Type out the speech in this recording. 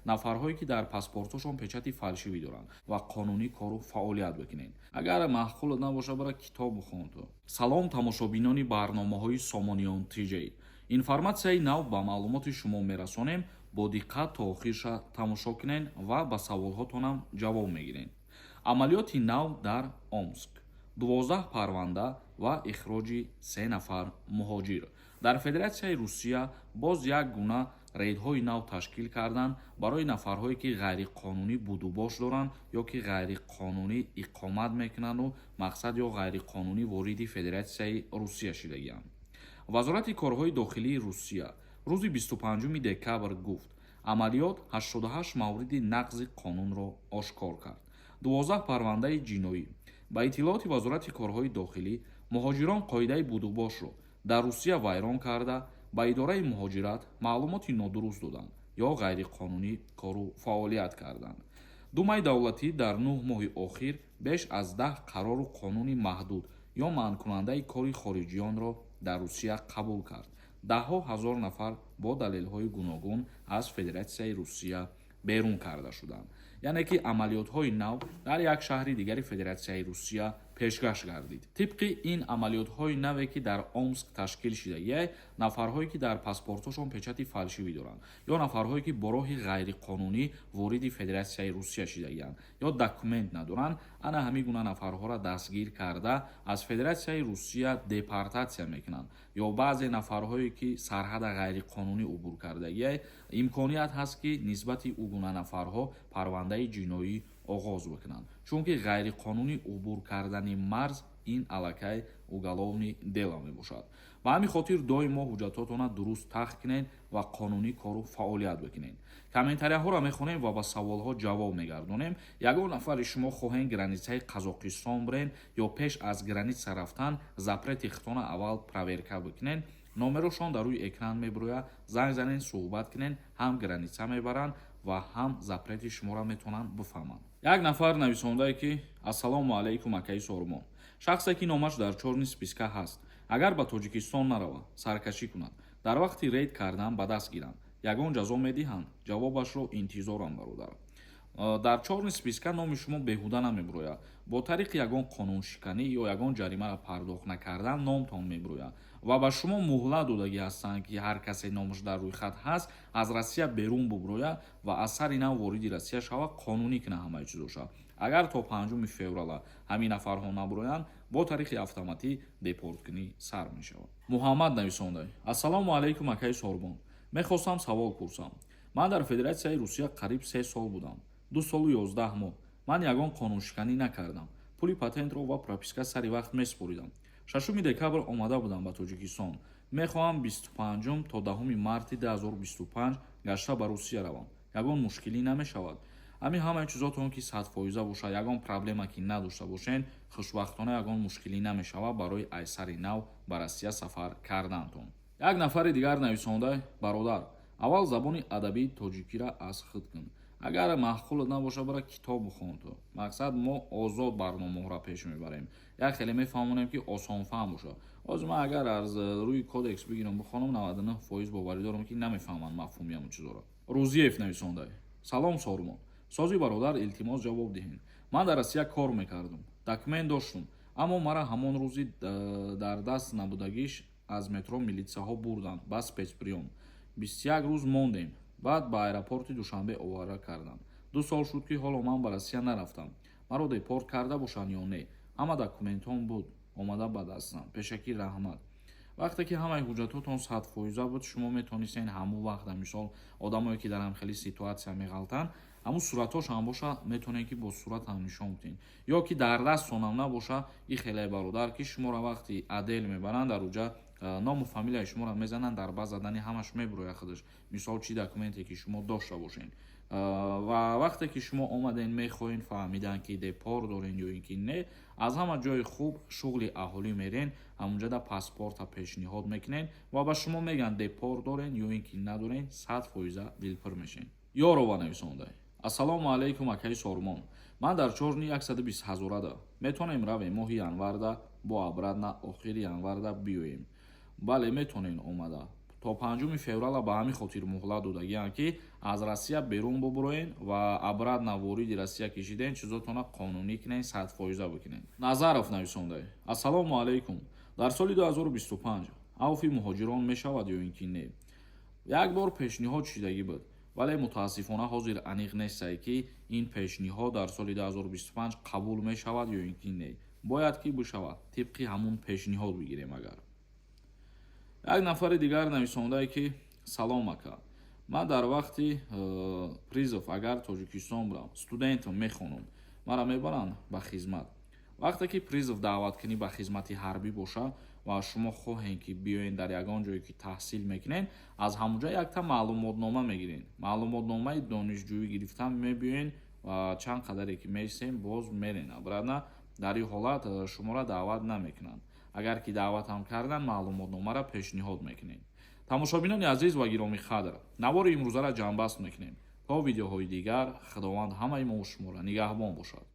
Нафарҳое, ки дар паспортҳошон печати фальшивый доранд ва қонунӣ кору фаъолият бикунед. Агар маъқулат набоша, бара китоб бихон ту. Салом, тамошобинони барномаҳои Сомониён ТЖ. Информатсияи нав ба маълумоти шумо мерасонем. Бо диққат то охирша тамошо кунед ва ба саволҳотонам ҷавоб мегиред. Амалиёти нав дар Омск: 12 парванда ва ихроҷи се нафар муҳоҷир. Дар Федератсияи Русия боз як гуна рейдҳои нав ташкил карданд барои нафарҳое, ки ғайриқонунӣ будубош доранд ё ки ғайриқонунӣ иқомат мекунанду мақсад ё ғайриқонунӣ вориди Федератсияи Русия шидагианд. Вазорати корҳои дохилии Русия рӯзи 25 декабр гуфт, амалиёт 88 мавриди нақзи қонунро ошкор кард, 12 парвандаи ҷиноӣ. Ба иттилооти Вазорати корҳои дохилӣ, муҳоҷирон қоидаи будубошро дар Русия вайрон карда, ба идораи муҳоҷират маълумоти нодуруст доданд ё ғайриқонунӣ кору фаъолият карданд. Думаи давлатӣ дар 9 моҳи охир беш аз 10 қарору қонуни маҳдуд ё манъкунандаи кори хориҷиёнро дар Русия қабул кард. Даҳҳо ҳазор нафар бо далелҳои гуногун аз Федератсияи Русия берун карда шуданд. Яъне ки амалиётҳои нав дар як шаҳри дигари Федератсияи Русия пешкаш гардид. Тибқи ин амалиётҳои наве, ки дар Омск ташкил шидагиай, нафарҳое, ки дар паспортҳошон печати фальшивый доранд ё нафарҳое, ки бо роҳи ғайриқонунӣ вориди Федератсияи Русия шидагианд ё документ надоранд, ана ҳамин гуна нафарҳоро дастгир карда, аз Федератсияи Русия депортатсия мекунанд. Ё баъзе нафарҳое, ки сарҳада ғайриқонунӣ убур кардагиай, имконият ҳаст, ки нисбати ӯ гуна нафарҳо парвандаи ҷиноӣ оғоз бикунанд, чунки ғайриқонунӣ убур кардани марз ин аллакай уголовный дело мебошад. Ба ҳамин хотир доимо ҳуҷҷатҳотонро дуруст тахт кунед ва қонунӣ кору фаъолият бикунед. Комментарияҳоро мехонем ва ба саволҳо ҷавоб мегардонем. Ягон нафари шумо хоҳем границаи Қазоқистон бирен ё пеш аз граница рафтан запрети худтона аввал проверка бикунед. Номерошон дар рӯи экран мебирояд, занг занед, суҳбат кунед. Ҳам граница мебаранд ва ҳам запрети шуморо метавонанд бифаҳманд. Як нафар нависондае, ки: «Ассалому алайкум, акаи Сормон. Шахсе, ки номаш дар чёрный списка ҳаст, агар ба Тоҷикистон нарава, саркашӣ кунад, дар вақти рейд кардан ба даст гиранд, ягон ҷазо медиҳанд? Ҷавобашро интизорам, бародар.» Дар чёрный списка номи шумо беҳуда намебирояд. Бо тариқи ягон қонуншиканӣ ё ягон ҷаримаро пардохт накардан номтон мебирояд ва ба шумо муҳлат додагӣ ҳастанд, ки ҳар касе номаш дар рӯйхат ҳаст, аз Россия берун бубирояд ва аз сари нав вориди Россия шавад, қонунӣ кунад ҳамаи чизоша. Агар то 5 феврала ҳамин нафарҳо набироянд, бо тариқи автоматӣ депорткунӣ сар мешавад. Муҳаммад нависонда: «Ассалому алайкум, акаи Сорбон. Мехостам савол пурсам. Ман дар Федератсияи Русия қариб 3 сол будам, 2 солу 11 моҳ. Ман ягон қонуншиканӣ накардам, пули патентро ва прописка сари вақт месупоридам. 6 декабр омада будам ба Тоҷикистон. Мехоҳам 25 то 10 марти 2025 гашта ба Русия равам. Ягон мушкилӣ намешавад?» Ҳамин ҳамаи чизотон ки 100% бошад, ягон проблема ки надошта бошед, хушбахтона, ягон мушкилӣ намешавад барои айсари нав ба Россия сафар кардантон. Як нафари дигар нависонда: «Бародар, аввал забони адабии тоҷикиро аз худ кун. Агар маъқулат набоша, бара китоб бихон ту.» Мақсад, мо озод барномаҳоро пеш мебарем, як хеле мефаҳмонем, ки осонфаҳм бошад. Ҳозир ман агар аз рӯи кодекс бигирам, бихонам, 99% боварӣ дорам, ки намефаҳманд мафҳуми ҳамон чизоро. Рӯзиев нависонда: «Салом, Сормон. Сози, бародар, илтимос, ҷавоб диҳед. Ман дар Россия кор мекардам, документ доштум, аммо мара ҳамон рӯзи дар даст набудагиш аз метро милитсияҳо бурданд ба спецприём. 21 рӯз мондем, баъд ба аэропорти Душанбе овора карданд. 2 сол шуд, ки ҳоло ман ба Россия нарафтам. Маро депорт карда бошанд ё не? Ҳама документҳом буд, омада ба дастам. Пешакӣ раҳмат.» Вақте ки ҳамаи ҳуҷҷатҳотон 100% буд, шумо метавонистед ҳамон вақта, мисол, одамое, ки дар ҳамхели ситуатсия меғалтанд, ҳамун суратҳошам боша, метавонед, ки бо суратам нишон бидиҳед ё ки дар дастонам набоша. И хеле, бародар, ки шуморо вақти отдел мебаранд, дар уҷа ному фамилияи шуморо мезананд, дар баъз задани ҳамаш мебурояд худаш, мисол, чӣ документе ки шумо дошта бошед. Ва вақте ки шумо омаден, мехоҳед фаҳмидан, ки депорт дорен ё ин ки не, аз ҳама ҷои хуб шуғли аҳолӣ мерен, ҳамунҷода паспорта пешниҳод мекунед ва ба шумо мегӯянд, депорт дорен ё ин ки надорен. 100% дилпур мешед. Ёрова нависонда: «Ассалому алайкум, акаи Сормон. Ман дар чёрный 120 ҳазорада. Метавонем равем моҳи январда, бо обратно охири январда биёем?» Бале, метавонед омада. То 5 феврала ба ҳамин хотир муҳлат додагианд, ки аз Россия берун бубуроен ва обратно вориди Россия кишиден, чизотона қонунӣ кунен, 100 фоиза бикунен. Назаров нависонда: «Ассалому алайкум, дар соли 2025 авфи муҳоҷирон мешавад ё ин ки не?» Як бор пешниҳод шидагӣ буд, вале мутаассифона ҳозир аниқ нестае, ки ин пешниҳод дар соли 2025 қабул мешавад ё ин ки не. Бояд ки бишавад, тибқи ҳамун пешниҳод бигирем. Агар як нафари дигар нависондае, ки «Салом, ака, ман дар вақти призыв агар Тоҷикистон бурам, студентам, мехонам, мара мебаранд ба хизмат?» Вақте ки призыв, даъваткунӣ ба хизмати ҳарбӣ боша ва шумо хоҳем, ки биёен, дар ягон ҷое ки таҳсил мекунед, аз ҳамонҷо якта маълумотнома мегирен. Маълумотномаи донишҷӯӣ гирифтан мебиёен ва чанд қадаре ки меистем, боз мерен обратно. Дар ин ҳолат шуморо даъват намекунанд. Агар ки даъватам кардан, маълумотномаро пешниҳод мекунем. Тамошобинони азиз ва гиромӣ қадр, навори имрӯзаро ҷамъбаст мекунем. То видеоҳои дигар Худованд ҳамаи мо шуморо нигаҳбон бошад.